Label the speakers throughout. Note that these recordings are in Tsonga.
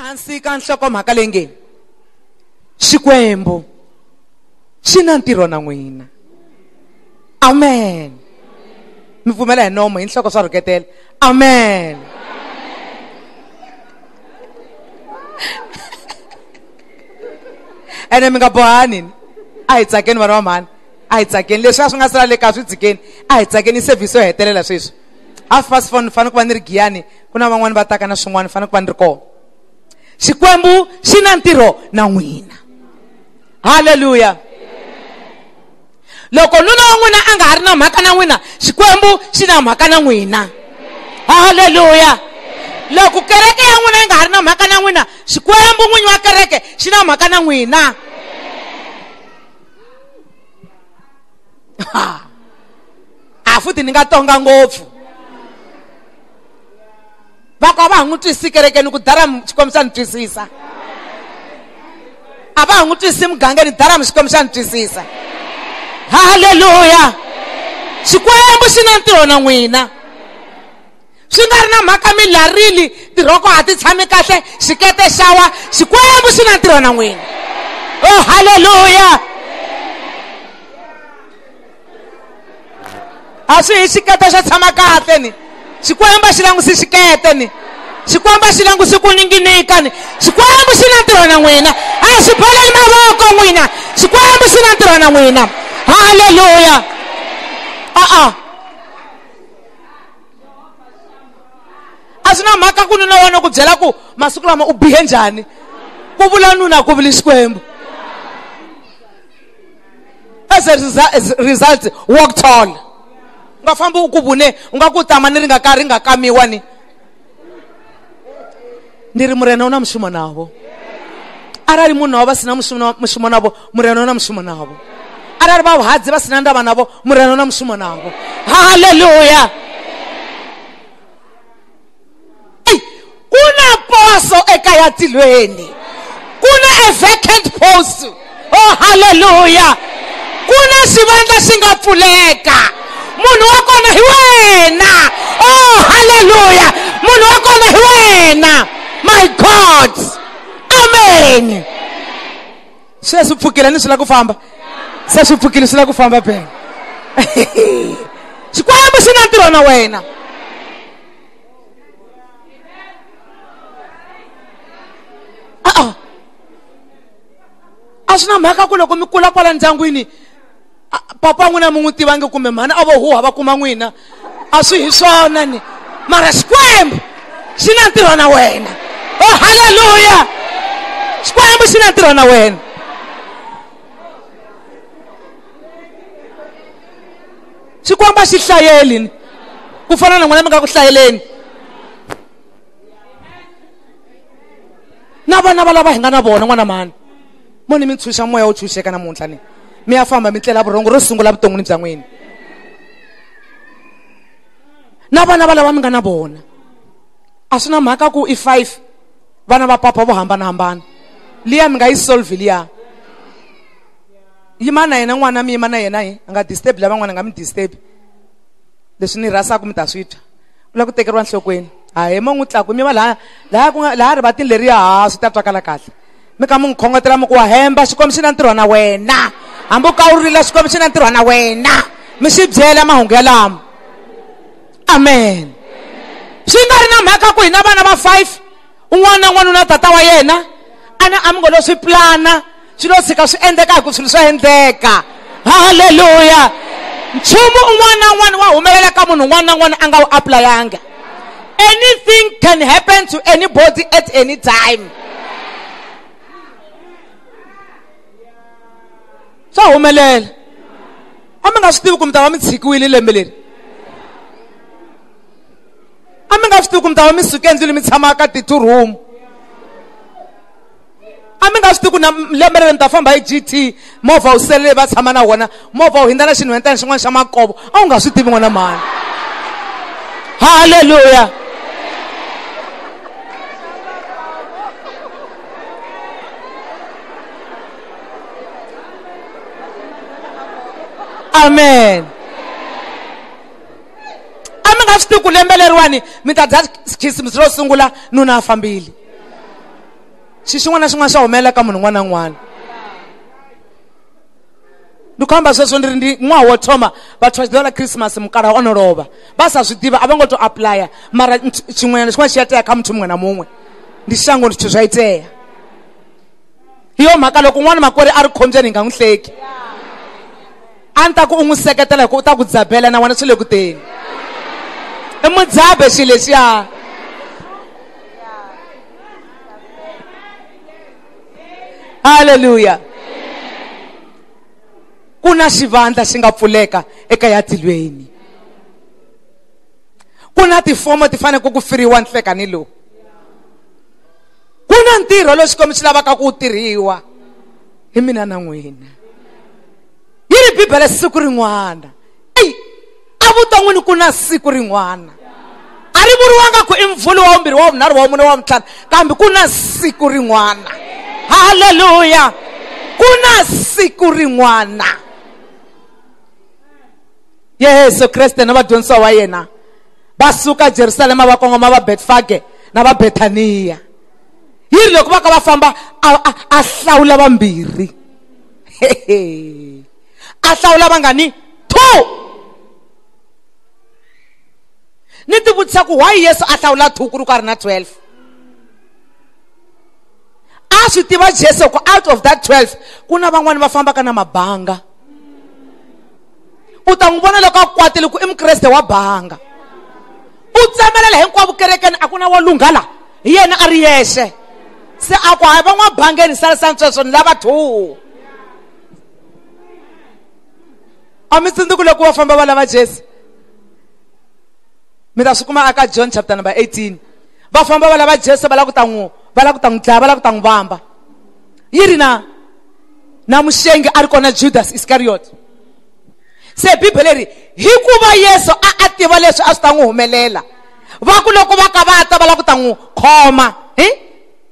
Speaker 1: Ehansi ka nhlokomhaka leyi nge Xikwembu xi na ntirho na n'wina. Amen. Mi pfumela hi nomo hi nhloko swa rhuketela. Amen. Ene mi nga bohani, a hi tsakeni vana va mhani, a hi tsakeni leswi a swi nga sala le ka swi dzikeni, a hi tsakeni service yo hetelela sweswi. 4:30 ni fanele ku va ni ri Giyani, ku na van'wani va taka na swin'wana, ni fanele ku va ni ri kona. Xikwembu xi na ntirho na n'wina. Hallelujah. Loko nuna wa n'wina a nga ha ri na mhaka na n'wina, Xikwembu xi na mhaka na n'wina. Hallelujah. Loko kereke ya n'wina yi nga ha ri na mhaka na n'wina, Xikwembu n'winyi wa kereke xi na mhaka na n'wina. A futhi ni nga tonga ngopfu. Va ku a va ha n'wi twisisi kerekeni ku dara Xikwembu xa ni twisisa. A va ha n'wi twisisi mugangeni, dara Xikwembu xa ni twisisa. Hallelujah. Xikwembu xi na ntirho na n'wina. Swi nga ri na mhaka mi larile, tirhoko a ti tshami kahle, xikete xawa, Xikwembu xi na ntirho na n'wina. Oh, hallelujah. A swi hi xikete xo tshama kahle ni. Xikwembu xi langusi xikete ni. Xikwembu xi langusi ku ninginika ni. Xikwembu xi na ntirho na n'wina. A xi boleli mavoko n'wina. Xikwembu xi na ntirho na n'wina. Hallelujah. A-a. A swi na mhaka ku nuna wena ku byela ku masiku lama u bihe njhani. Ku vula nuna ku vuli Xikwembu. As a result, walk tall. U nga fambi u ku vune, u nga ku tama ni ri nga ka ri nga kamiwa ni. Ni ri murena u na mushumo navo. Arali munhu wa va sina mushumo navo, murena u na mushumo navo. Arali va vahadzi va sina ndava navo, murena u na mushumo navo. Hallelujah. Ey, ku na poso eka ya tilweni. Ku na a vacant post. Oh, hallelujah. Ku na xivandla xi nga pfuleka. Munhu wa kona hi wena. Oh, hallelujah. Munhu wa kona hi wena. My God. Amen. Se swi pfukile ni swi lava ku famba. Se swi pfukile swi lava ku famba phela. Xikwembu xi na ntirho na wena. A-a. A swi na mhaka ku loko mi kula kwala ndyangwini, papa n'wina mi n'wi tivangi kumbe mhani a vo huha va kuma n'wina. A swi hi swona ni. Mara Xikwembu xi na ntirho na wena. Oh, hallelujah. Xikwembu xi na ntirho na wena. Xikwembu a xi hlayeli ni. Ku fana na n'wina mi nga ku hlayeleni. Na vana va lava hi nga na vona n'wana mhani. Mo ni mi ntshunxa moya wo tshunxeka namuntlha ni. Mi ya famba mi tlela vurhongo ro sungula vuton'wini bya n'wina. Na vana va lava mi nga na vona. A swi na mhaka ku i 5 vana va papa vo hambanahambana. Liya mi nga yi solve liya. Yima na yena n'wana mi yima na yena hi a nga disturb lavan'wana a nga mi disturb. Leswi ni rhasaka mi ta swi twa. U lava ku tekeriwa nhlokweni. Hayi mo n'wi tlaku mi va laha, laha ku nga, laha rivatini leriya, ha swi ta twakala kahle. Mi ka mi n'wi khongotela mi ku wa hemba, Xikwembu xi na ntirho na wena. Hambi u ka u rila, Xikwembu xi na ntirho na wena. Mi xi byela mahungu yalamo. Amen. Swi nga ri na mhaka ku hina vana va 5, un'wana na un'wana u na tata wa yena. A ni a mi ngo lo swi plana, swi lo tshika swi endleka hi ku swilo swa endleka. Hallelujah. Nchumu un'wana na un'wana wa humelela ka munhu un'wana na un'wana a nga wu apply-anga. Anything can happen to anybody at any time. Swa humelela. A mi nga swi tivi ku mi ta va mi tshikiwile lembe leri. A mi nga swi tivi ku mi ta va mi suke endlwini mi tshama ka ti-two room. A mi nga swi tivi ku na lembe leri mi ta famba hi GT, movha wu sele va tshama na wona, movha wu hindza na xinhwentana xin'wana xa makovo. A wu nga swi tivi n'wana mhani. Hallelujah. Amen. A mi nga swi tivi ku lembe leriwani mi ta dya Christmas ro sungula nuna a fambile. Xi xin'wana na xin'wana xa humelela ka munhu un'wana na un'wana. Ndi khou amba zwezwo ndi ri ndi ṅwaha wo thoma vhathu vha tshi ḓivha ḽa Christmas mukalaha o no lovha vha sa zwi ḓivha a vho ngo to applya mara tshiṅwe na tshiṅwe tshi a tea kha muthu muṅwe na muṅwe ndi shangoni zwithu zwa itea. Hi yo mhaka loko un'wana makwerhu a ri khombyeni hi nga n'wi hleki a ni ta ku u n'wi seketela hi ku u ta ku dzabela na wena swi le ku teni i mudzabe xilo lexiya. Haleluya. Ku na xivandla xi nga pfuleka eka ya tilweni. Ku na tifomo ti faneleke ku firiwa nhlekani lowu. Ku na ntirho lowu Xikwembu xi lavaka ku wu tirhiwa hi mina na n'wina. Yi ri Bibele siku rin'wana. Eyi, evuton'wini ku na siku rin'wana. A ri vuriwanga ku i mvhulu wa vumbirhi, wa vunharhu, wa vumune, wa vuntlhanu, kambe ku na siku rin'wana. Haleluya! Ku na siku rin'wana. Yesu Kreste na vadyondzisiwa va yena va suka Jerusalema va kongoma va Betfage na va Bethania. Yi ri loko va ka va famba a hlawula vambirhi. A hlawula vangani? 2. Ni ti vutisa ku why Yesu a hlawula 2 ku ri ku a ri na 12? A swi tiva Jesu ku out of that 12 ku na van'wani va fambaka na mabanga. U ta n'wi vona loko a kwatile ku i Mukreste wa banga. U tsemelela hinkwavo kerekeni a ku na wo lungha la hi yena a ri yexe. Se a ku hayi van'wa bangeni sarisani sweswo ni lava 2. A mi tsundzuki loko va famba va lava Jesu? Mi ta swi kuma aka John chapter number 18. Va famba va lava Jesu va lava ku ta n'wi, va lava ku ta n'wi dlaya, va lava ku ta n'wi vamba. Yi ri na muxengi a ri kona Judas Iscariot. Se Bibele ri hikuva Yesu a tiva leswi a swi ta n'wi humelela. Va ku loko va ka va ta va lava ku ta n'wi khoma, he?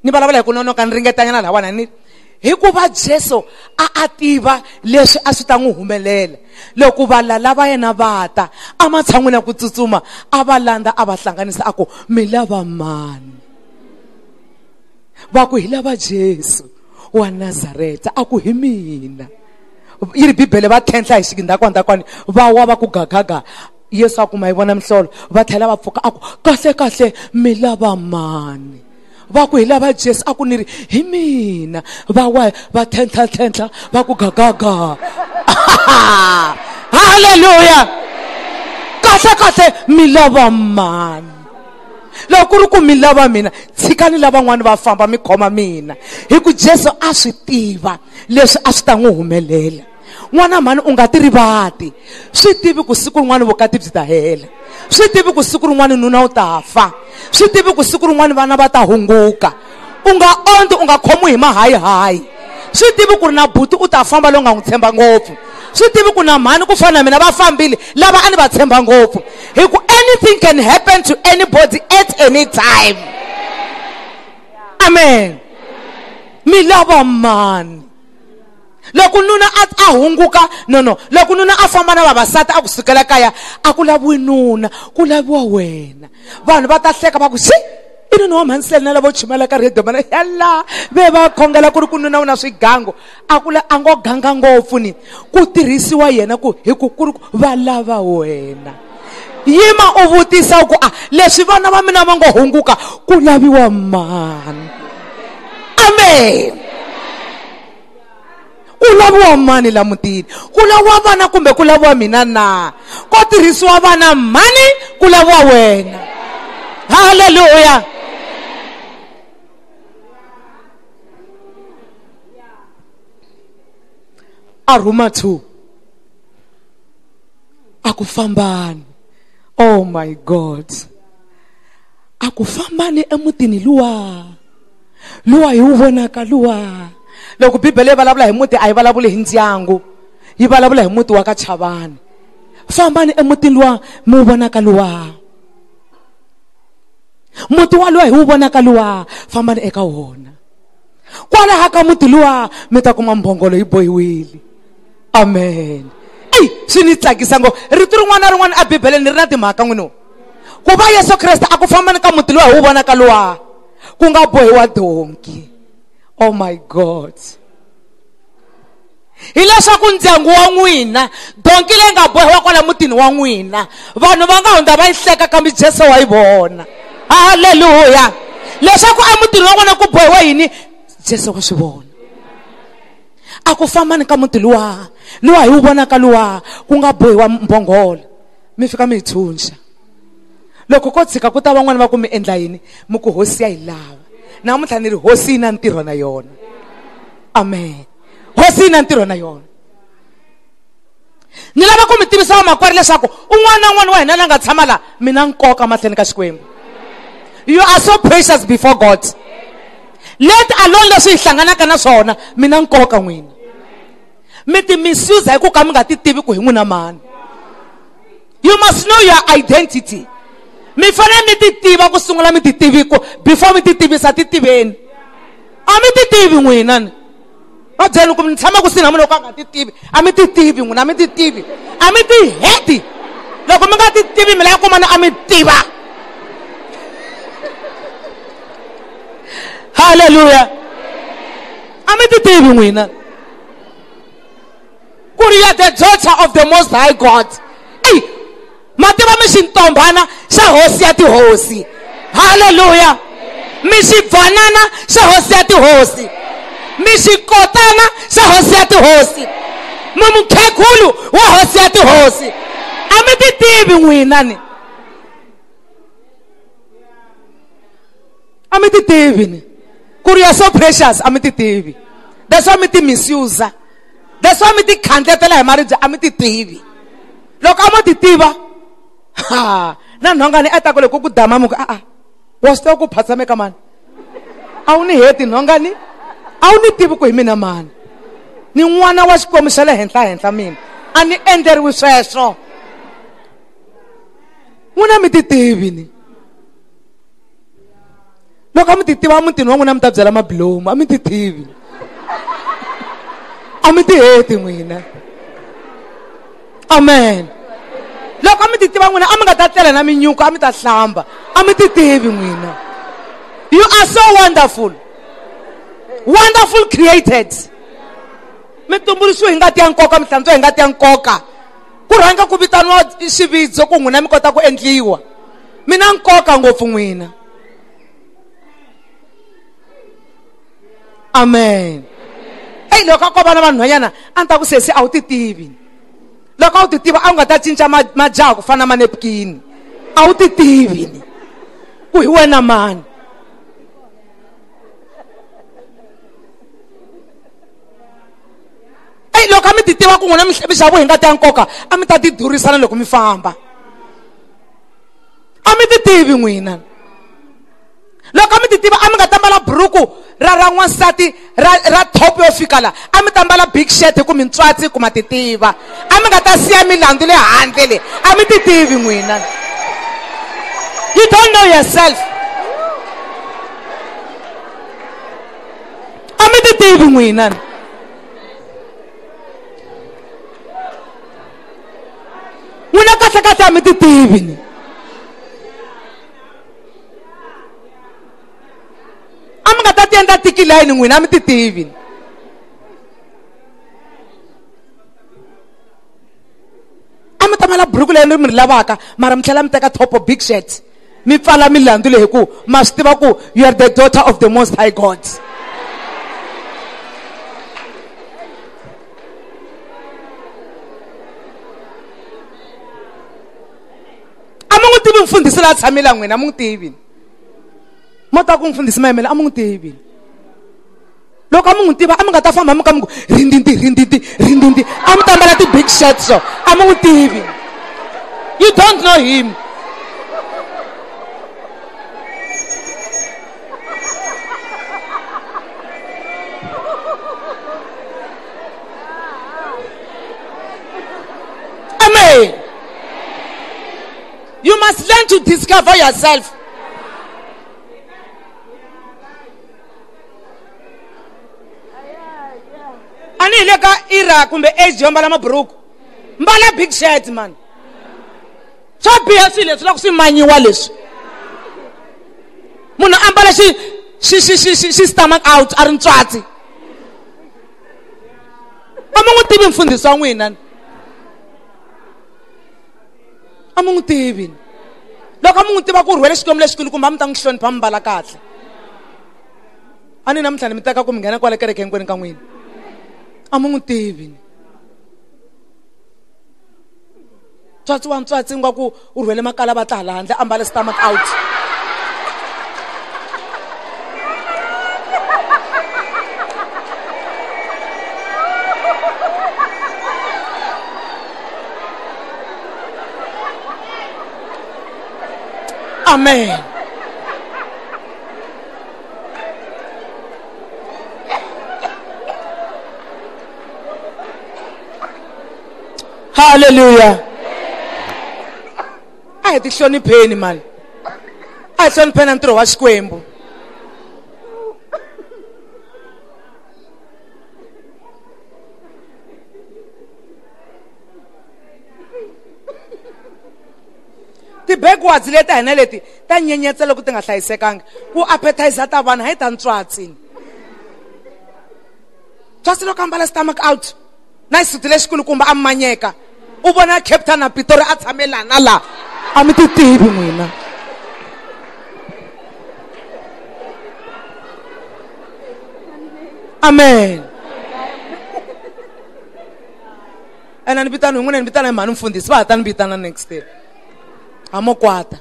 Speaker 1: Ni vulavula hi ku nonoka ni ringetanyana laha ni hikuva Jesu a tiva leswi a swi ta n'wi humelela. Loko valala va yena va ta, ematshan'wini ya ku tsutsuma, a va landza, a va hlanganisa, a ku, mi lava mani? Va ku, hi lava Jesu wa Nazareta. A ku, hi mina. Yi ri Bibele va tlhentlha hi xigindakwandakwani, va wa va ku gagaga. Yesu a kuma yi vona mihlolo, va tlhela va pfuka, a ku, kahle kahle mi lava mani? Va ku, hi lava Jesu. A ku, ni ri hi mina. Va wa va tlhentlha tlhentlha, va ku gagaga. Haleluya! Kahle kahle mi lava mani? Loko ku ri ku mi lava mina, tshikani lavan'wani va famba mi khoma mina. Hi ku Jesu a swi tiva leswi a swi ta n'wi humelela. N'wana mhani u nga ti rivati. Swi tivi ku siku rin'wana vukati byi ta hela. Swi tivi ku siku rin'wana nuna u ta fa. Swi tivi ku siku rin'wana vana va ta hunguka. U nga ondzi, u nga khomiwi hi mahayihayi. Swi tivi ku ri na buti u ta famba lowu nga n'wi tshemba ngopfu. Swi tivi ku na mhani ku fana na mina va fambile lava a ni va tshemba ngopfu. Hi ku anything can happen to anybody at any time. Amen. Mi lava mani? Loko nuna a hunguka, no, no. Loko nuna a famba na vavasati a ku sukela kaya, a ku laviwi nuna, ku laviwa wena. Vanhu va ta hleka va ku, xi, i nuna wa mhani na lavo chumela ka radio mana, yalla, ve va khongela ku ri ku nuna u na swigango. A ku la, a ngo ganga ngopfu ni ku tirhisiwa yena ku hi ku ku ri ku va lava wena. Yima u vutisa ku, a, leswi vana va mina va ngo hunguka, ku laviwa mani? Amen. Ku laviwa mani la mutini? Ku laviwa vana kumbe ku laviwa mina na? Ko tirhisiwa vana mani, ku laviwa wena. Haleluya. A rhuma 2. A ku fambani. Oh my God. A ku fambani emutini luwa. Luwa hi wu vonaka luwa. Loko Bibele yi vulavula hi muti, a yi vulavuli hi ndyangu. Yi vulavula hi muti wa ka Chavani. Fambani emutini luwa mi wu vonaka luwa. Muti wa luwa hi wu vonaka luwa, fambani eka wona. Kwalaha ka muti luwa mi ta kuma mbhongolo yi bohiwile. Amen. Ey, swi ni tsakisa ngopfu. Rito rin'wana na rin'wana a Bibeleni ri na timhaka n'wina. Ku va Yesu Kreste a ku fambani ka muti luwa hi wu vonaka luwa, ku nga bohiwa donki. Oh my God. Hileswaku ndyangu wa n'wina donki leyi nga bohiwa kwala mutini wa n'wina, vanhu va nga hundza va yi hleka kambe Jesu wa yi vona. Haleluya. Leswaku emutini wa n'wina ku bohiwa yini, Jesu wa swi vona. A ku fambani ka muti luwa luwa hi wu vonaka luwa ku nga bohiwa mbhongolo, mi fika mi yi tshunxa. Loko ko tshika ku ta van'wana va ku mi endla yini, mi ku hosi ya yi lava. Namuntlha ni ri hosi yi na ntirho na yona. Amen. Hosi yi na ntirho na yona. Ni lava ku mi tivisa vamakwerhu leswaku un'wana na un'wana wa hina la nga tshama la, mi na nkoka mahlweni ka Xikwembu. You are so precious before God. Let alone leswi hi hlanganaka na swona, mi na nkoka n'wina. Mi ti misuse hi ku ka mi nga ti tivi ku hi n'wina mani. You must know your identity. Mi fanele mi ti tiva ku sungula mi ti tivi ku before mi ti tivisa ti tiveni. A mi ti tivi n'wina ni. Va byela ku mi tshama kusuhi na munhu loko a nga ti tivi. A mi ti tivi n'wina, a mi ti tivi. A mi ti heti. Loko mi nga ti tivi mi lava ku mana a mi tiva. Hallelujah. A mi ti tivi n'wina. Ku ri you are the daughter of the Most High God. Ey, ma tiva mi xintombhana xa hosi ya tihosi. Hallelujah. Mi xibvanana xa hosi ya tihosi. Mi xikotana xa hosi ya tihosi. Mi mukhegulu wa hosi ya tihosi. A mi ti tivi n'wina ni. A mi ti tivi ni. Ku ri you are so precious, a mi ti tivi. That's why mi ti misuse. That's why mi ti khandletela hi maribye, a mi ti tivi. Loko a mo ti tiva, ha, na nhongani a ta ku loko ku dama mi ku, a-a, wa swi tiva ku phatsame ka mani? A wu ni heti nhongani? A wu ni tivi ku hi mina mani? Ni n'wana wa Xikwembu xa le henhla-henhla mina. A ni endleriwi sweswo. N'wina mi ti tivi ni. Loko a mi ti tiva mutini wa n'wina mi ta byela mabilomu, a mi ti tivi. A mi ti heti n'wina. Amen. Loko a mi ti tiva n'wina a mi nga ta tlela na minyuku, a mi ta hlamba. A mi ti tivi n'wina. You are so wonderful. Wonderful created. Mi tumbuluxiwe hi ngati ya nkoka, mi hlantswiwe hi ngati ya nkoka. Ku rhanga ku vitaniwa xividzo ku n'wina mi kota ku endliwa. Mi na nkoka ngopfu n'wina. Amen. Ey, loko a ko va na vanhwanyana, a ni ta ku sesi a wu ti tivi. Loko a wu ti tiva a wu nga ta cinca majaha ku fana na manepkini. A wu ti tivi ni. Ku hi wena mani. Ey, loko a mi ti tiva ku n'wina mi xaviwe hi ngati ya nkoka, a mi ta ti durisana loko mi famba. A mi ti tivi n'wina. Loko a mi ti tiva a mi nga ta mbala buruku ra n'wansati ra top yo fika la, a mi ta mbala big shirt hi ku mintswatsi ku ma ti tiva. A mi nga ta siya milandzu le handle le, a mi ti tivi n'wina. You don't know yourself. A mi ti tivi n'wina. N'wina kahle kahle a mi ti tivi ni. A mi nga ta ti endla tiki line n'wina, a mi ti tivi. A mi ta mbala buruku leyi mi ri lavaka, mara mi tlhela mi teka top of big shirt. Mi pfala milandzu leyi hi ku ma swi tiva ku you are the daughter of the Most High God. A mi n'wi tivi mfundhisi la tshamile n'wina, a mi n'wi tivi. Mo ta ku mfundhisi Mayimele, a mi n'wi tivi. Loko a mi n'wi tiva a mi nga ta famba mi ka mi ku rindindi rindindi rindindi, a mi ta mbala ti big shirts so, a mi n'wi tivi. You don't know him. Amen. You must learn to discover yourself. A ni hi le ka era kumbe age yo mbala maburuku. Mbala big shirt man. Swa biha swilo leswi loko swi manyiwa leswi. Munhu a ambala xi xi xi xi xi stomach out a ri ntswatsi. A mi n'wi tivi mfundhisi wa n'wina. A mi n'wi tivi. Loko a mi n'wi tiva ku rhwele xikwembu lexikulukumba a mi ta n'wi hlonipha mi mbala kahle. A ni namuntlha ni mi teka ku mi nghena kwale kereke hinkwenu ka n'wina. A mi n'wi tivi. Ntswatsi wa ntswatsi nga ku u rhwele makala va tla hala handle a mbale stomach out. Amen. Hallelujah. A hi tihlonipheni mali. A hi hlonipheni ntirho wa Xikwembu. Ti-backwards leti hina leti ta nyenyetsa loko ti nga hlayisekanga. Ku appetizer ta vanhu hayi ta ntswatsi. Ntswatsi loko ambala stomach out. Na xisuti lexikulukumba a manyeka. U vona Captain na Pitori a tshame la na la. A mi ti tivi n'wina. Amen. Ena ni vitana n'wina ni vitana hi mhani mfundhisi va ha ta ni vitana next day. A mo kwata.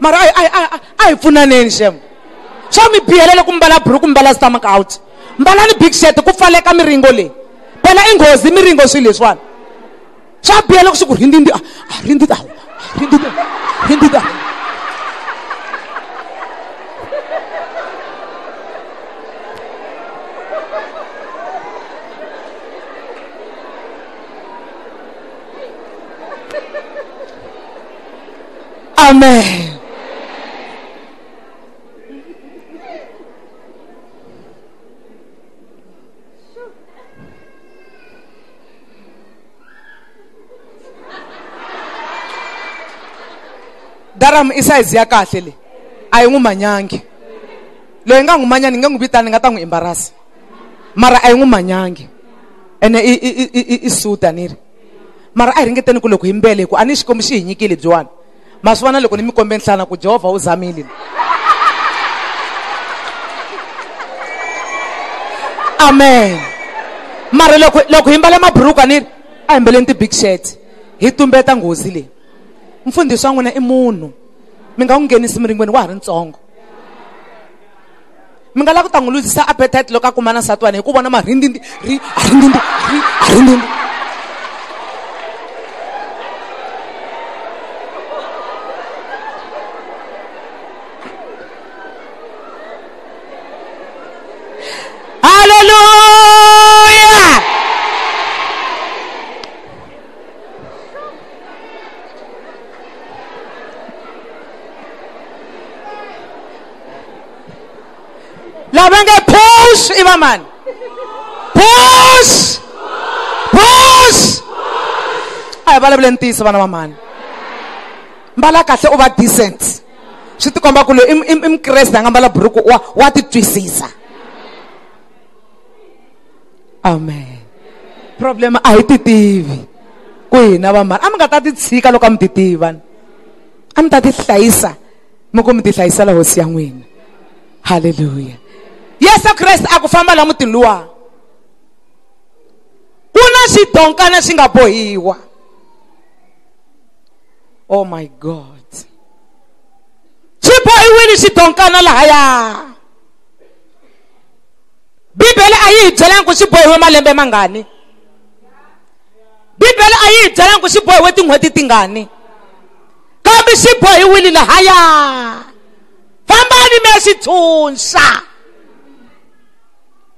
Speaker 1: Mara a hi pfunaneni xem. Swa mi bihela loko mbala buruku mbala stomach out. Mbalani big shirt ku pfaleka miringo leyi. Phela i nghozi miringo swilo leswiwani. Swa biha loko swi ku rindindi a rindindi a rindindi rindindi. Amen. Daram i size ya kahle le. A yi n'wi manyangi. Loyi nga n'wi manyani nge n'wi vitani nga ta n'wi embarrass. Mara a yi n'wi manyangi. Ene i suta ni ri. Mara a hi ringeteni ku loko hi mbele ku a ni Xikwembu xi hi nyikile byiwani. Ma swi vona loko ni mi kombe nhlana ku Jehovha u zamile. Amen. Mara loko hi mbala mabruka ni ri a hi mbeleni ti big shirt. Hi tumbeta nghozi leyi. Mfundhisi wa n'wina i munhu. Mi nga n'wi nghenisi miringweni wa ha ri ntsongo. Mi nga lava ku ta n'wi luzisa appetite loko a kuma na nsati wa yena hi ku vona marindindi ri arindindi ri arindindi. Hallelujah. Lava nge push i vamani? Push! Push! A hi vulavuleni ntiyiso vana va mhani. Mbala kahle u va decent. Swi tikomba ku loyi i Mukreste a nga mbala buruku wa titwisisa. Amen. Problem a hi ti tivi ku hina va mhani. A mi nga ta ti tshika loko a mi ti tiva. A mi ta ti hlayisa mi ku mi ti hlayisela hosi ya n'wina. Hallelujah. Yesu Kreste a ku famba la mutini luwa. Ku na xidonkana xi nga bohiwa. Oh my God. Xi bohiwile xidonkana lahaya. Bibele a yi hi byelanga ku xi bohiwe malembe mangani. Bibele a yi hi byelanga ku xi bohiwe tin'hweti tingani. Kambe xi bohiwile lahaya. Fambani mi ya xi tshunxa.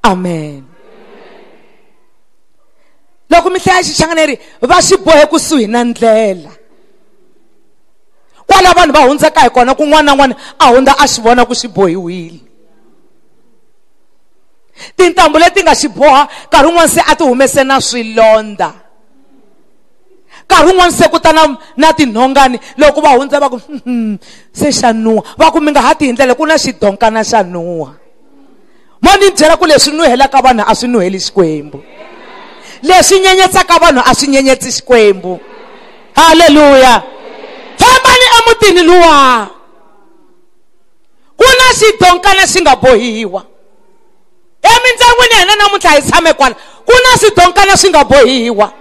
Speaker 1: Amen. Loko mi hlaya xichanganeri va xi bohe kusuhi na ndlela. Kwala vanhu va hundzaka hi kona kun'wana na n'wana a hundza a xi vona ku xi bohiwile. Tintambu leti nga xi boha nkarhi wun'wana se a ti humese na swilonda. Nkarhi wun'wana se ku ta na tinhongani loko va hundza va ku se xa nuha. Va ku mi nga ha ti hi ndlela ku na xidonkana xa nuha. Mo ni byela ku leswi nuhelaka vanhu a swi nuheli Xikwembu. Leswi nyenyetsaka vanhu a swi nyenyetsi Xikwembu. Haleluya. Fambani emutini luwa. Ku na xidonkana xi nga bohiwa. Emindyangwini ya hina namuntlha hi tshame kwala. Ku na swidonkana swi nga bohiwa.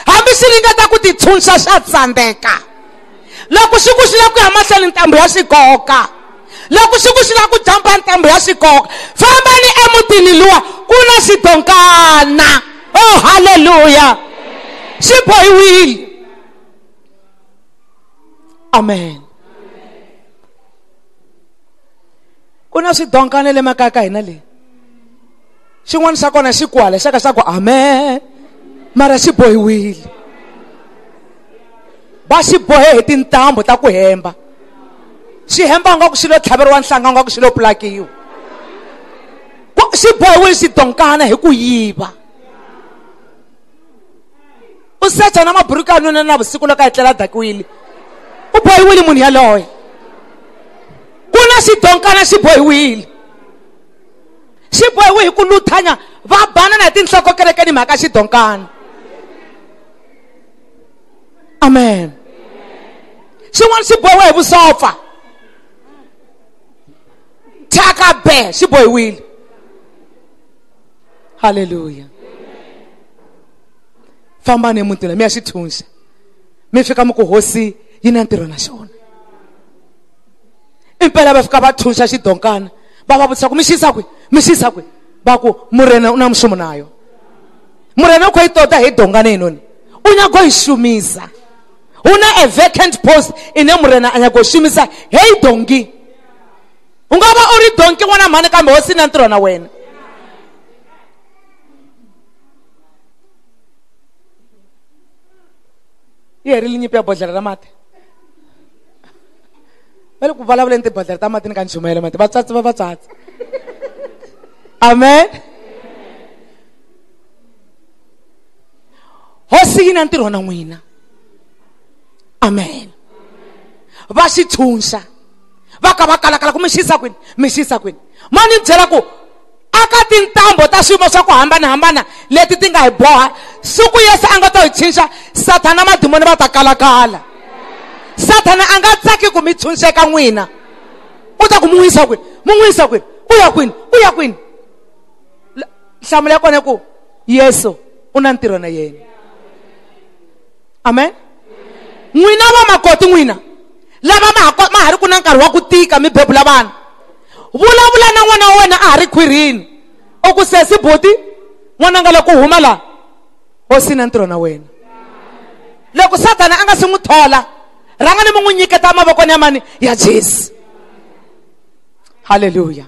Speaker 1: Hambi swi ringeta ku titshunxa xa tsandzeka. Loko xi ku xi lava ku ya mahlweni ntambu ya xikoka. Loko xi ku xi lava ku jampa ntambu ya xikoka. Fambani emutini luwa ku na xidonkana. Oh haleluya. Xi bohiwile. Amen. Ku na swidonkana le makaya ka hina le. Xin'wana xa kona xi kwala xa ka xa ku amen. Mara xi bohiwile. Va xi bohe hi tintambu ta ku hemba. Xi hemba nga ku xi lo tlhaveriwa nhlanga nga ku xi lo pulakiwa. Xi bohiwile xidonkana hi ku yiva. U secha na maburuku ya nuna na vusiku loko a etlela dakiwile. U bohiwile munhu yaloye. Ku na xidonkana xi bohiwile. Xi bohiwe hi ku luthanya va banana hi tinhloko kerekeni mhaka xidonkana. Amen. Xin'wana xi bohiwe hi vusopfa. Thyaka be xi bohiwile. Haleluya. Fambani emutini mi ya xi tshunxa. Mi fika mi ku hosi yi na ntirho na xona. Impela va fika va tshunxa xidonkana. Va va vutisa ku mi xisa kwihi? Mi xisa kwihi? Va ku murena u na mushumo nayo. Murena u khou i ṱoḓa hei dongana heinoni. U nyago i shumisa. Hu na a vacant post ine murena a nyago shumisa hei dongi. U nga va u ri donki n'wana mhani kambe hosi na ntirho na wena. Yi herile nyimpi ya bodlhela ra mati. Va le ku vulavuleni tibodlhela ta mati ni ka nchumayelo mati. Vatswatsi va vatswatsi. Amen. Hosi yi na ntirho na n'wina. Amen. Va xi tshunxa. Va ka va kalakala ku mi xisa kwini? Mi xisa kwini? Ma ni byela ku aka tintambo ta swiyimo swa ku hambanahambana leti ti nga hi boha. Siku Yesu a nga ta hi tshunxa, Sathana madimoni va ta kalakala. Sathana a nga tsaki ku mi tshunxeka n'wina. U ta ku mi n'wi yisa kwini? Mi n'wi yisa kwini? U ya kwini? U ya kwini? Nhlamulo ya kona ku Yesu u na ntirho na yena. Amen. N'wina va makoti n'wina lava ma ha ri ku na nkarhi wa ku tika mi bebula vana. Vulavula na n'wana wa wena a ha ri khwirini. U ku sesi buti n'wana nga loko huma la hosi na ntirho na wena. Loko Sathana a nga si n'wi thola, rhanga ni mi n'wi nyiketa mavokweni ya mani ya Jesu. Haleluya.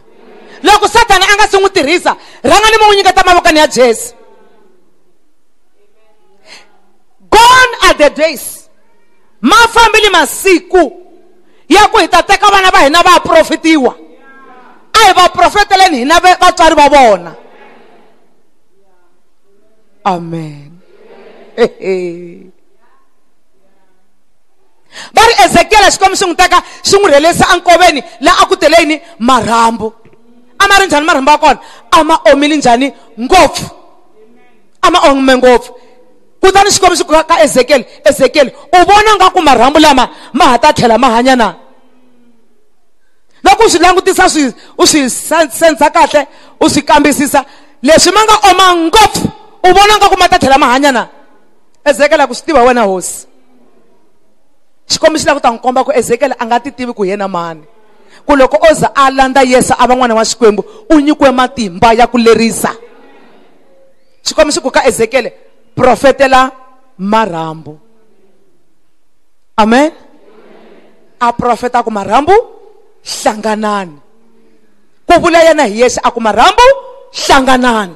Speaker 1: Loko Sathana a nga si n'wi tirhisa, rhanga ni mi n'wi nyiketa mavokweni ya Jesu. Gone are the days. Ma fambile masiku ya ku hi ta teka vana va hina va profetiwa. A hi va profeteleni hina vatswari va vona. Amen. Va ri Ezekiel Xikwembu xi n'wi teka xi n'wi rhelesa enkoveni laha a ku tele yini marhambu. A ma ri njhani marhambu ya kona? A ma omile njhani ngopfu. A ma ome ngopfu. Kutani Xikwembu xi ku ka Ezekiel, Ezekiel, u vona nga ku marhambu lama ma ha ta tlhela ma hanya na? Loko u swi langutisa u swi sensa kahle, u swi kambisisa, leswi ma nga oma ngopfu, u vona nga ku ma ta tlhela ma hanya na? Ezekiel a ku swi tiva wena hosi. Xikwembu xi lava ku ta n'wi komba ku Ezekiel a nga ti tivi ku yena mani. Ku loko o za a landza Yesu a va n'wana wa Xikwembu, u nyikiwe matimba ya ku lerisa. Xikwembu xi ku ka Ezekiel, profetela marhambu. Amen. A profeta ku marhambu hlanganani. Ku vula yena hi yexe a ku marhambu hlanganani.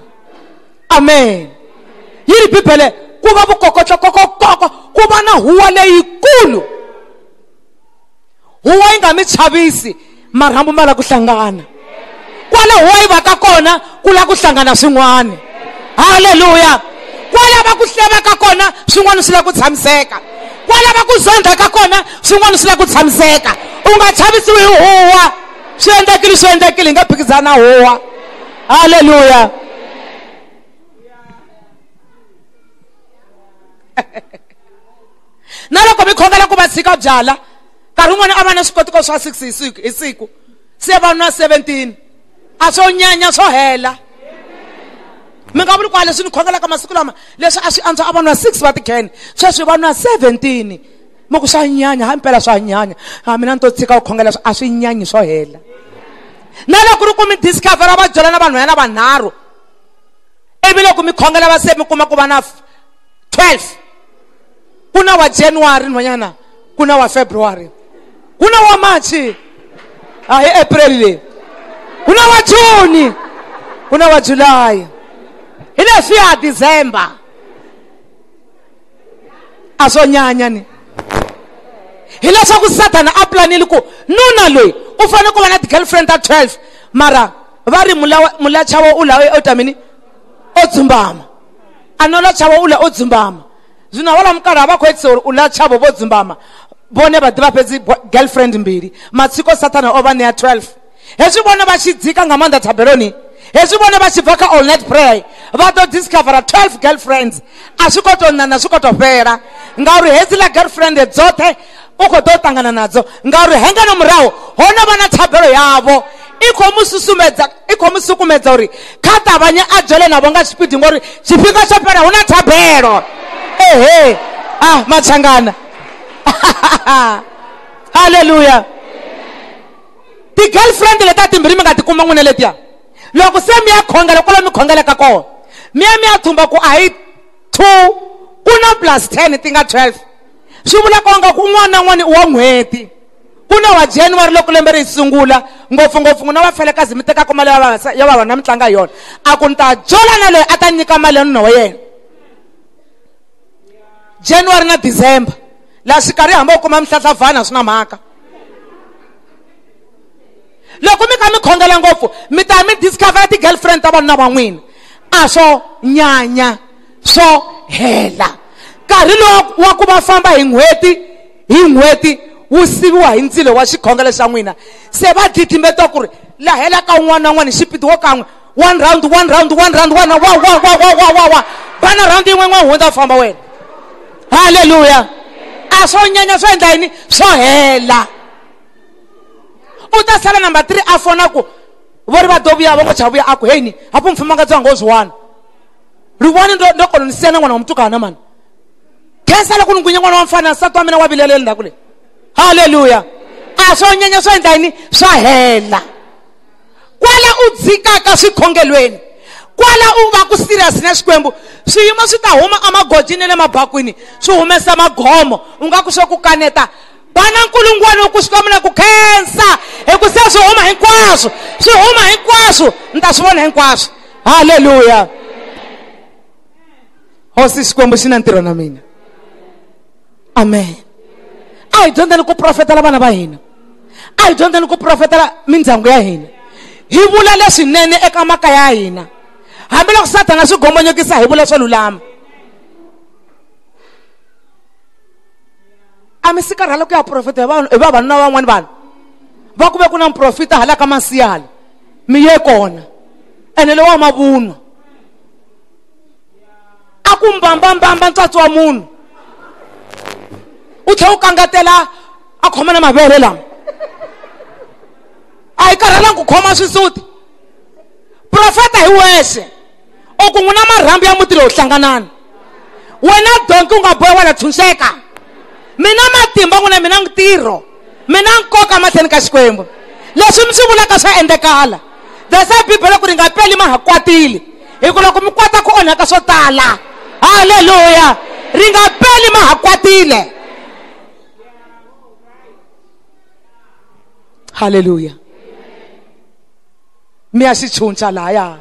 Speaker 1: Amen. Yi ri Bibele ku va vukokotlokokokoko, ku va na huwa leyikulu. Huwa yi nga mi chavisi, marhambu ma la ku hlangana. Kwala huwa yi vaka kona ku la ku hlangana swin'wana. Haleluya. Kwala va ku hlevaka kona swin'wana swi la ku tshamiseka. Kwala va ku zondzaka kona swin'wana swi la ku tshamiseka. U nga chavisiwi hi huwa. Swi endlekile, swi endlekile, hi nga phikizana huwa. Halleluya. Na loko mi khongela ku va tshika byala, nkarhi wun'wana a va na swikotiko swa 6 hi siku, se va nwa 17, a swo nyanya swo hela. Mi nga vuli ku leswi ni khongelaka masiku lama, leswi a swi antswa a va nwa 6 va tikhene, sweswi va nwa 17. Mi ku swa nyanya, hampela swa nyanya. A mina ni to tshika ku khongela, a swi nyanyi swo hela. Na loko ri ku mi discover va byela na vanhwanyana vanharhu, ivi loko mi khongela va se mi kuma ku va na 12, ku na wa January nhwanyana, ku na wa February, ku na wa March, a hi April leyi, ku na wa June, ku na wa July, hi leswi ya December. A swo nyanya ni. Hileswaku Sathana a planile ku nuna loyi u fanele ku va na ti-girlfriend ta 12, mara va ri mulachawo u lawe o ta mini o dzumbama, a no lachawo u la o dzumbama. Zwino wala mukala va khou edzisa uri u lachavo vho dzumbama, vhone vha ḓivha fhedzi girlfriend mbili. Matsiko Sathana o vha ṋea 12. Hezwi vhone vha tshi dzika nga maanḓa thabeloni, hezwi vhone vha tshi bva kha all night prayer, vha ḓo discovera 12 girlfriends. A zwi khou tou ṋaṋa, zwi khou tou fhela, ngauri hedziḽa girlfriend dzoṱhe u khou ḓo ṱangana nadzo, ngauri hengeno murahu ho no vha na thabelo yavho i khou mu susumedza, i khou mu sukumedza uri kha ṱavhanye a dzhele navho nga tshipidi, ngori tshifhinga tsho fhela hu na thabelo. Ehe, ah matshangana. Halleluya. Ti-girlfriend leta timbirhi mi nga tikuma n'wina letiya, loko se mi ya khongela kwala mi khongelaka kona, mi ya mi ya thumba ku a hi 2 ku na plus 10 ti nga 12, swi vula ku nga ku un'wana na un'wana i wa n'hweti. Ku na wa January loko lembe ri sungula, ngopfungopfu n'wina va felekazi mi tekaka mali ya vavanuna mi tlanga yona, a ku ni ta jola na loyi a ta nyika mali ya nuna wa yena. January na December laha xikarhi hambi u kuma mihlahlavhana swi na mhaka. Loko mi kha mi khongela ngopfu, mi ta mi discover ti-girlfriend ta vanhu na van'wina, a swo nyanya swo hela. Nkarhi lowu wa ku va famba hi n'hweti hi n'hweti wu siviwa hi ndzilo wa xikhongelo xa n'wina. Se va didimeta ku ri la hela ka un'wana na un'wana hi xipidi wo kan'we, one round, one round, one round, one, wa, wa, wa, wa, wa, wa, wa. Bana round yin'we n'we hundza u famba wena. Halleluya. A swo nyanya swo endla yini? Swo hela. U ta sala number 3 a fona ku vo ri va ḓo vhuya vho ngo tsha vhuya, a ku heini hafho mufumakadzi wanga o zwi wana, ri vhone ndo kona ni sia na n'wana wa mutukana mani, khensa loko ni ngwinya n'wana wa mfana, nsati wa mina wa vilela endzhaku le. Halleluya. A swo nyanya swo endla yini? Swa hela. Kwala u dzikaka swikhongelweni, kwala u va ku serious na Xikwembu, swiyimo swi ta huma emagojini na le mabakwini, swi humesa magomo, u nga ku swo ku kaneta. Bana nkulungwana ku Xikwembu na ku khensa, hi ku se swi huma hinkwaswo, swi huma hinkwaswo, ni ta swi vona hinkwaswo. Halleluya. Hosi Xikwembu xi na ntirho na mina. Amen. A hi dyondzeni ku profetela vana va hina, a hi dyondzeni ku profetela mindyangu ya hina, hi vula leswinene eka makaya ya hina, hambiloko Sathana swi gombonyokisa, hi vula swo lulama. A mi si karhala ku ya profeta hi vavanuna van'wani vanhu va ku ve ku na muprofeta hala ka Masiya, mi ye kona ene lowa mavunwa a ku mbambambamba ntswatsi wa munhu, u tlhela u kangatela a khoma na mavele lama. A hi karhalangi ku khoma swisuti. Profeta hi wexe u ku n'wina marhambu ya muti lowu hlanganani, wena donki u nga bohiwa la tshunxeka, mina matimba n'wina, mina ntirho, mina nkoka mahlweni ka Xikwembu, leswi mi swi vulaka swa endlekala. That's why Bibele ku ri nga peli ma ha kwatile, hi ku loko mi kwata ku onhaka swo tala. Halleluya. Ri nga peli ma ha kwatile. Halleluya. Mi ya xi tshunxa lahaya.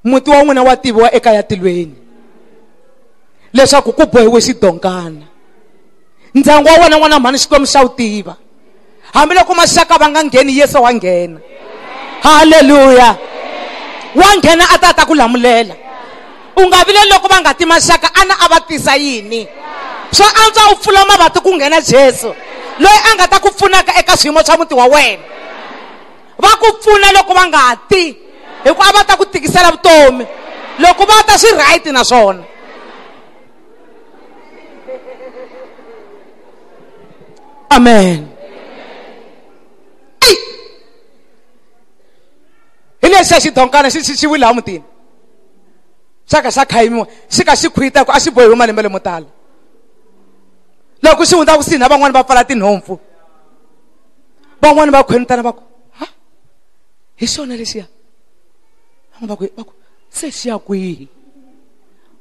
Speaker 1: Muti wa n'wina wa tiviwa eka ya tilweni leswaku ku bohiwe xidonkana. Ndyangu wa wena n'wana mhani Xikwembu xa wu tiva, hambiloko maxaka va nga ngheni, Yesu wa nghena. Halleluya. Wa nghena a ta ta ku lamulela. U nga vileli loko va nga ti maxaka, ana a va tisa yini? Swa antswa u pfula mavati ku nghena Jesu, loyi a nga ta ku pfunaka eka swiyimo swa muti wa wena. Va ku pfuna loko va nga ti, hikuva va ta ku tikisela vutomi. Loko va ta swi right na swona. Amen. Hi lexiya xidonkana xi wile laha mutini. Xa ka xa khayimiwa, xi ka xi khwita ku a xi bohiwe malembe lemo tala. Loko xi hundza kusuhi na van'wani va pfala tinhompfu. Van'wani va khwenutana va ku, ha? Hi xona lexiya. Van'wani va ku, se xi ya kwihi?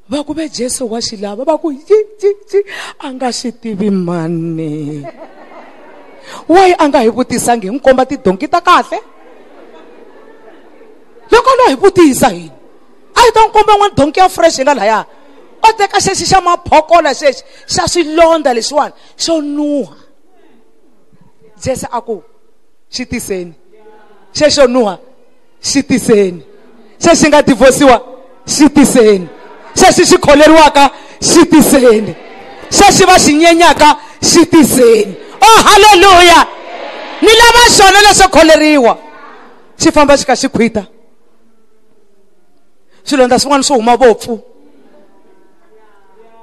Speaker 1: Va ku ve Jesu wa xi lava, va ku yi yi yi a nga xi tivi mani. Why a nga hi vutisangi hi n'wi komba tidonki ta kahle? Loko no hi vutisa hina, a hi ta n'wi komba n'wana donki ya fresh hi nga lahaya. O teka xexi xa maphokola xexi xa swilondza lexiwani xo nuha. Jesu a ku xi tiseni. Xexo nuha xi tiseni. Xexi nga divorciwa xi tiseni. Xexi xi kholeriwaka xi tiseni. Xexi va xi nyenyaka xi tiseni. Oh hallelujah. Ni lava xona lexo kholeriwa. Xi famba xi ka xi khwita. Swilondza swin'wana swo huma vopfu.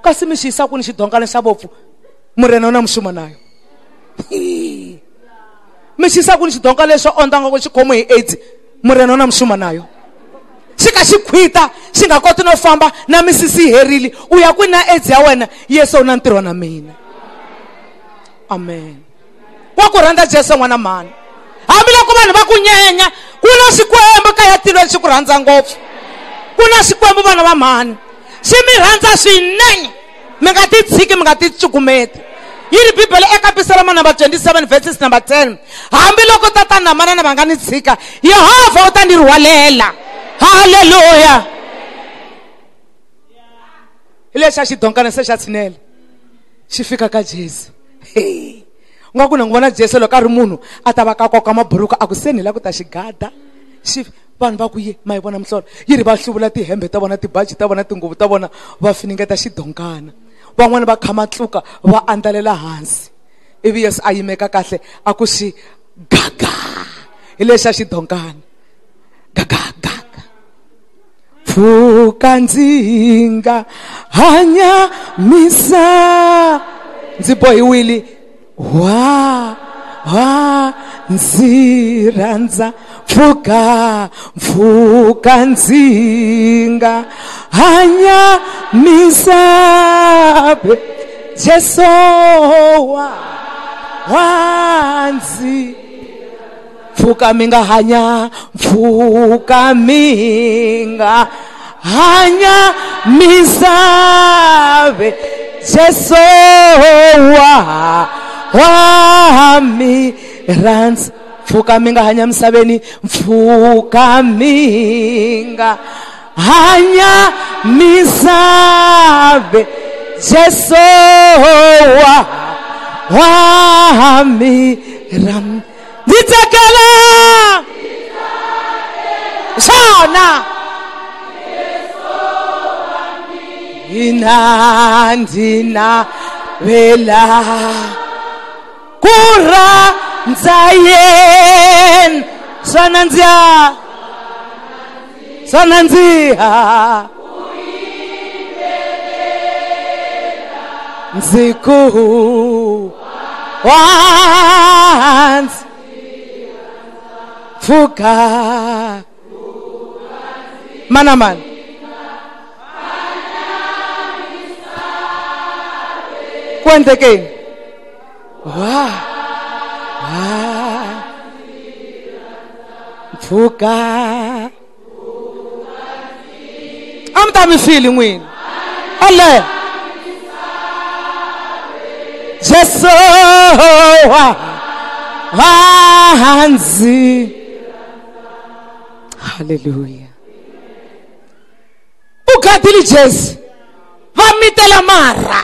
Speaker 1: Kasi mi xi yisa kwini xidonkana xa vopfu? Murena u na muxuma nayo. Mi xi yisa kwini xidonkana lexo ondza nga ku xi khomiwe hi AIDS? Murena u na muxuma nayo. Xi ka xi khwita, xi nga koti no famba, na misisi yi herile. U ya kwini na AIDS ya wena? Yesu u na ntirho na mina. Amen. Wa ku rhandza Jesu n'wana mhani. Hambiloko vanhu va ku nyenya, ku na Xikwembu ka ya tilweni xi ku rhandza ngopfu. Ku na Xikwembu vana va mhani. Xi mi rhandza swinene. Mi nga ti tshiki, mi nga ti cukumeti. Yi ri Bibele eka Pisalema number 27 verses number 10. Hambiloko tatana na manana va nga ni tshika, Yehovha u ta ni rhwalela. Hallelujah. Hi lexa xidonkana se xa tshinela. Xi fika ka Jesu. Hey. U nga ku na n'wi vona Jesu loko a ri munhu a ta va ka koka maburuku a ku se ni la ku ta xi gada. Xi vanhu va ku ye ma yi vona mihlolo. Yi ri va hluvula tihembe ta vona, tibaji ta vona, tinguvu ta vona, va finingeta xidonkana. Van'wani va kha matluka va andlalela hansi. Ivi Yesu a yimeka kahle a ku xi gaga. Hi lexa xidonkana. Gaga gaga. Pfuka ndzi nga hanya misa. Ndzi bohiwile. Wa wa ndzi rhandza. Pfuka pfuka ndzi nga hanya misa. Jesu wa wa ndzi pfuka mi nga hanya, pfuka mi nga hanya misave. Jesu wa wa mi rhandza. Pfuka mi nga hanya misaveni, pfuka mi nga hanya misave. Jesu wa wa mi rhandza. Ndzi tsakela xona hina ndzi navela ku rhandza yena. Swa nandziha, swa nandziha. Ndzi ku wa ndzi pfuka. Mana mani. Ku endlekeni? Wa wa pfuka. A mi ta mi fili n'wini. Ale. Jesu wa wa ndzi. Hallelujah. U gadile Jesu. Va mitela marha.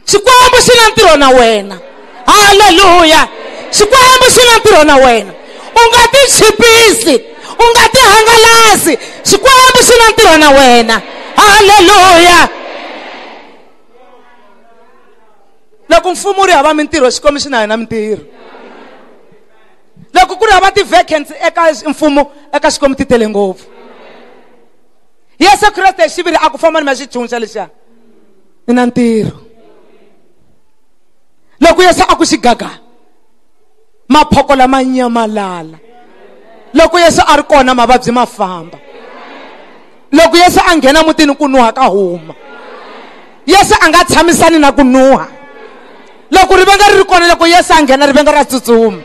Speaker 1: Xikwembu xi na ntirho na wena. Hallelujah. Xikwembu xi na ntirho na wena. U nga ti chipisi, u nga ti hangalasi. Xikwembu xi na ntirho na wena. Hallelujah. Loko mfumo wu ri hava mintirho, Xikwembu xi na yona mintirho. Loko ku ri hava ti-vacancy eka mfumo, eka Xikwembu ti tele ngopfu. Yesu Kreste hi xiviri a ku famba ni ma xichunxa lexiya. Ni na ntirho. Loko Yesu a ku xigaga, maphoko lama nyamalala. Loko Yesu a ri kona, mavabyi ma famba. Loko Yesu a nghena mutini, ku nuha ka huma. Yesu a nga tshamisani na ku nuha. Loko rivenga ri ri kona, loko Yesu a nghena, rivenga ra tsutsuma.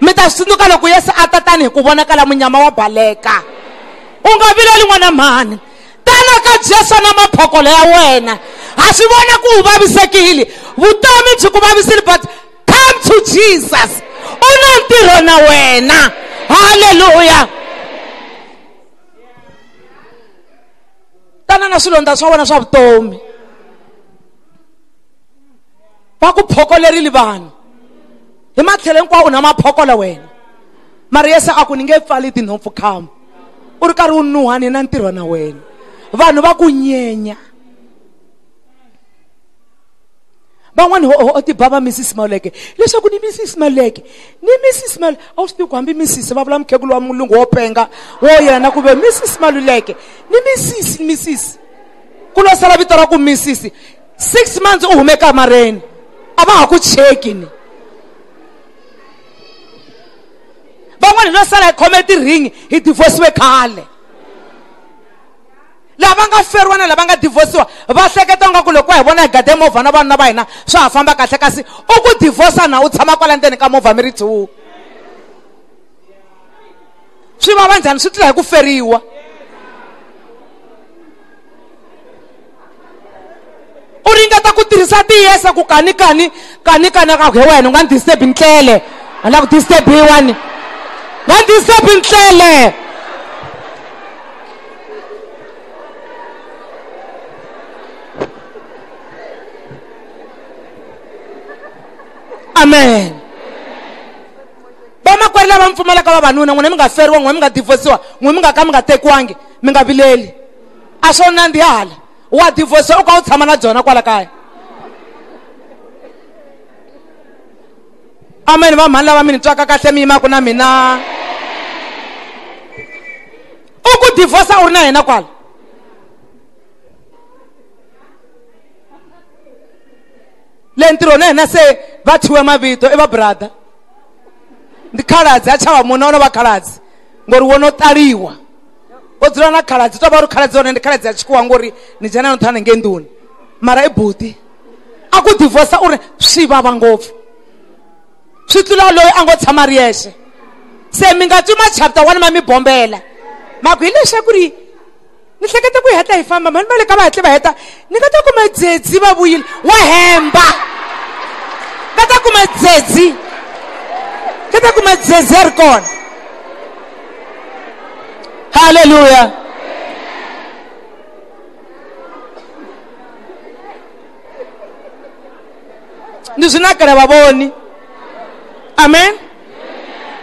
Speaker 1: Mi ta swi tsundzuka loko Yesu a ta tani hi ku vonakala, munyama wa baleka. U nga vileli n'wana mhani, tana ka Jesu na maphokolo ya wena. Ha swi vona ku u vavisekile, vutomi byi ku vavisile, but come to Jesus, u na ntirho na wena. Haleluya. Tana na swilondza swa wena swa vutomi. Va ku phokolerile vanhu hi matlhelo hinkwawo, u na maphokola wena. Mara Yesu a ku ni nge pfali tinhompfu khamba, u ri karhi u nuha, ni na ntirho na wena. Vanhu va ku nyenya. Van'wani ho ti bava Mrs Maluleke, leswaku ni Mrs Maluleke, ni Mrs Maluleke. A wu swi tivi ku hambi Mrs va vula mukhegulu wa mulungu wo penga wo yena, ku ve Mrs Maluleke ni Mrs, Mrs ku lo sala vito ra ku Mrs. 6 months u hume kamareni, a va ha ku cheki. Ni van'wani lo sala hi khome tiringi, hi divorciwe khale. Lava nga feriwa na lava nga divorciwa va hleketa nga ku loko hi vona hi gade movha na vanhu va hina swa ha famba kahle, kasi u ku divorca na u tshama kwala ndzeni ka movha mi ri two. Swi vava njhani? Swi tlula hi ku feriwa. U ringeta ku tirhisa tiyesa ku kani kani kani kani ka he wena, u nga ni disturb ntlele, a la ku disturbiwa ni nga ni disturb ntlele. Amen. Vamakwerhu lava mi pfumalaka vavanuna, n'wina mi nga feriwa, n'wina mi nga divorciwa, n'wina mi nga ka mi nga tekiwangi, mi nga vileli. A swo nandzihala. Wa divorciwa u ka u tshama na byona kwala kaya. Amen. Va mhani lava mi ni twaka kahle, mi yimaka na mina, u ku divorca u ri na yena kwala. Le ntirho na hina se va thyiwe mavito, i va brother ndi khaladzi, a chava munhu ono va khaladzi ngori wo no taliwa o dzula na khaladzi, to va uri khaladzi yone ndi khaladzi ya tshikuwa, ngori ni dzhena no thana nge nduni, mara i buti. A ku divorce u ri swi vava ngopfu, swi tlula loyi a ngo tshama ri yexe. Se mi nga twi ma chapter 1 ma mi bombela ma ku hi leswaku ri ni hleketa ku hi hatla hi famba, mhani va le ka va hatle va heta, ni nga ta kuma dzedzi va vuyile. Wa hemba, nga ta kuma dzedzi, nga ta kuma dzedzi a ri kona. Haleluya. Ndi swi nakela vavoni. Amen.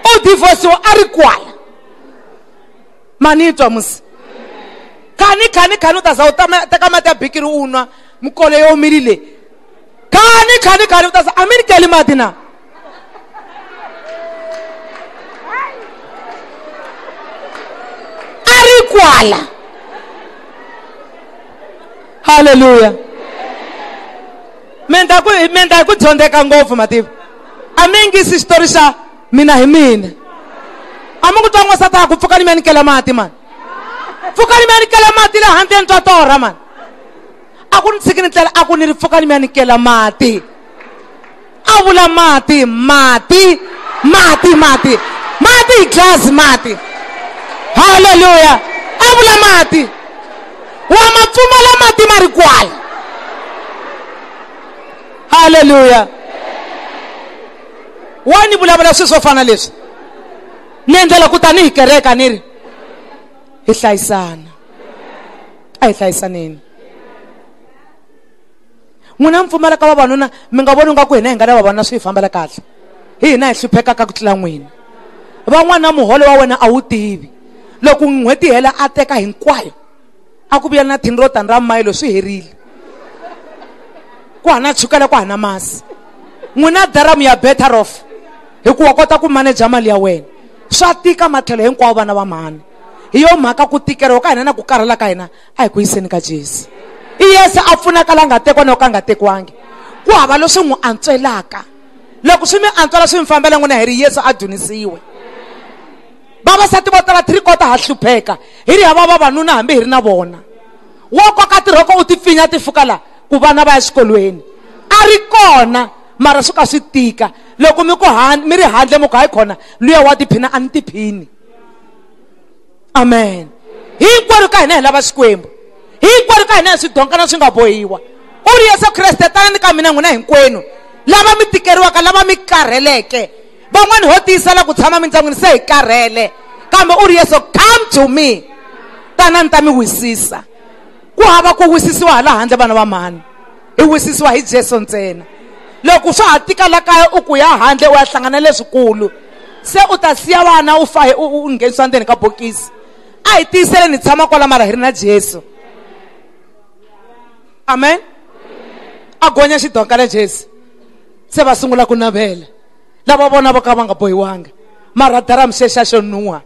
Speaker 1: U divorciwa a ri kwala, mani twa musi khani khani khani, u ta za u teka mati ya bikiri u nwa, mikolo yo omirile. Khani khani khani, u ta za a mi ni keli mati na a ri kwala. Haleluya. Mi endla hi ku dyondzeka ngopfu, mativa a mi yingisi xitori xa mina hi mina. A mi ku twa n'wansati a ku pfukani mi ya ni kela mati mani, pfukani mi ya ni kela mati le handle, ni twa torha mani. A ku ni tshiki ni tlela, a ku ni ri pfukani mi ya ni kela mati. A vula mati, mati, mati, mati, mati hi glass mati. Haleluya. A vula mati, wa ma pfumala mati ma ri kwala. Haleluya. Wa ni vulavula swilo swo fana leswi, ni endlela ku tanihi kereka ni ri hi hlayisana, a hi hlayisaneni. N'wina mi pfumalaka vavanuna, mi nga voni nga ku hina hi nga na vavanuna swi hi fambela kahle, hi hina hi hluphekaka ku tlula n'wina. Van'wana muholo wa wena a wu tivi, loko n'hweti hela a teka hinkwayo, a ku vuya na thini ro tani ra mayilo, swi herile, ku hana chukele, ku hana masi. N'wina daramu ya better off. Hikuva kota ku manage mali ya wena. Swa tika matlhelo hinkwawo vana va mhani. Hi yo mhaka ku tikeriwa ka hina na ku karhala ka hina a hi ku yiseni ka Jesu. I Yesu a pfunaka la nga tekiwa na ka nga tekiwangi. Ku hava leswi n'wi antswelaka. Loko swi mi antswela swi mi fambela n'wina hi ri Yesu a dzunisiwe. Vavasati vo tala 3/4 ha hlupheka hi ri hava vavanuna hambi hi ri na vona. Wo koka tirhoko u ti pfinya ti fuka la ku vana va ya xikolweni. A ri kona mara swi ka swi tika. Loko mi ku mi ri handle mi ku hayi khona luya wa tiphina a ni tiphini. Amen. Hinkwerhu ka hina hi lava Xikwembu. Hinkwerhu ka hina hi swidonkana swi nga bohiwa. U ri Yesu Kreste tanani ka mina n'wina hinkwenu lava mi tikeriwaka, lava mi karheleke. Van'wani ho tiyisela ku tshama mindyangwini se hi karhele, kambe u ri Yesu come to me, tanani ta mi wisisa. Ku hava ku wisisiwa hala handle vana va mhani, hi wisisiwa hi Jesu ntsena. Loko swa ha tika la kaya u ku ya handle u ya hlangana leswikulu, se u ta siya vana u fa u nghenisiwa ndzeni ka bokisi. A hi tiyiseleni hi tshama kwala mara hi ri na Jesu. Amen. A gonya xidonkana Jesu, se va sungula ku navela. Lava vona vo ka va nga bohiwanga, mara dara mixexa xo nuha,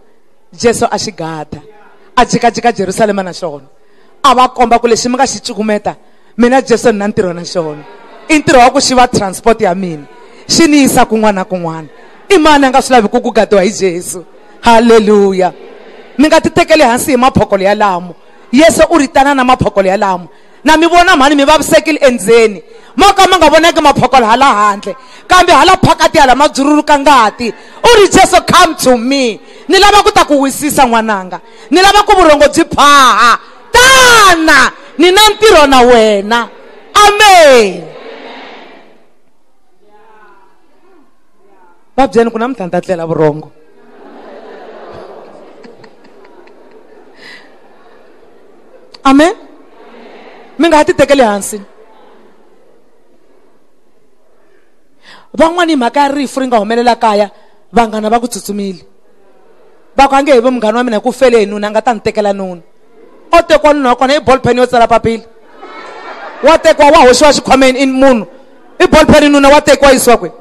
Speaker 1: Jesu a xi gada, a jikajika Jerusalema na xona, a va komba ku lexi mi nga xi cukumeta, mina Jesu ni na ntirho na xona. I ntirho wa ku xi va transport ya mina, xi ni yisa kun'wana na kun'wana. I mani a nga swi lavi ku gadiwa hi Jesu? Haleluya. Mi nga ti tekeli hansi hi maphokolo ya lamo. Yesu u ri tana na maphokolo ya lamo. Na mi vona mhani mi vavisekile endzeni, mo ka mi nga vonaki maphokolo hala handle, kambe hala phakati hala ma bzururuka ngati. U ri Jesu come to me, ni lava ku ta ku wisisa n'wananga, ni lava ku vurhongo byi phaha, tana ni na ntirho na wena. Amen. Va byeni ku namuntlha ni ta tlela vurhongo. Amen. Mi nga ha ti tekeli hansi. Van'wani mhaka ya rifu ri nga humelela kaya, vanghana va ku tsutsumile. Va ku a nge he vi munghana wa mina hi ku fele hi nuna, a nga ta ni tekela nuna. O tekiwa nuna wa kona i ball pen yo tsala papila. Wa tekiwa wa hoxiwa xikhwameni i munhu. I ball pen nuna wa tekiwa yisiwa kwihi?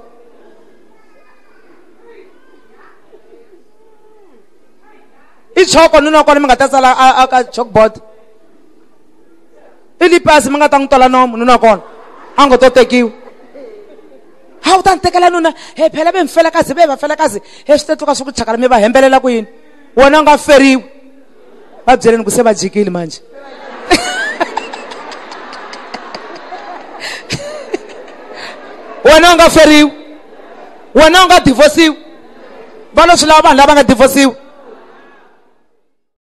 Speaker 1: I choko nuna wa kona mi nga ta tsala a ka chalkboard. I lipasi mi nga ta n'wi tola nomu nuna wa kona a ngo to tekiwa. Ha u ta ni tekela nuna, he phela ve mi felakazi, ve va felakazi, he swi ta tluka swi ku chakala mi va hembelela ku yini? Wena u nga feriwi. Va byeleni ku se va jikile manje. Wena u nga feriwi, wena u nga divorciwi. Va lo swi lava vanhu lava nga divorciwi.